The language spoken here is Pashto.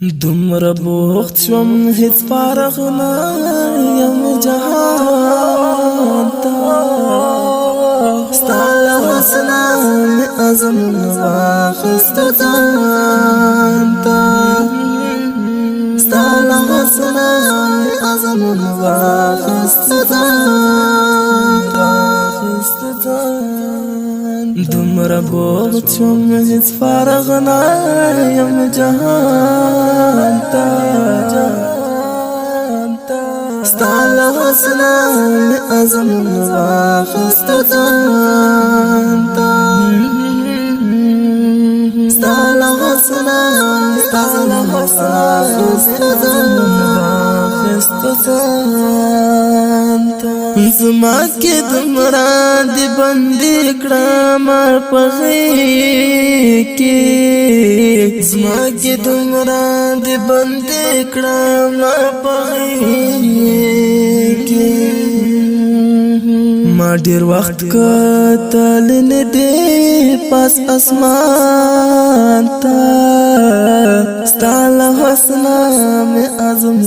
دومره بوخت شوم، هیڅ فارغ نه یم جهان ته. ستا له حسنه مې عزم واخیست ځان ته، ستا له حسنه مې عزم واخیست ځان، واخیست ځان. دومره بوخت شوم، هیڅ فارغ نه یم جهان ته. ستا له حسنه مې عزم واخیست ځان ته، ستا له حسنه مې عزم واخیست ځان، واخیست ځان ته. زما کې دومره دې بندي کړم په غېږ کې، زما کې دومره دې بندي کړم په غېږ کې. ما ډیر وخت کتل نه دی پاس اسمان ته، ستا له حسنه مې عزم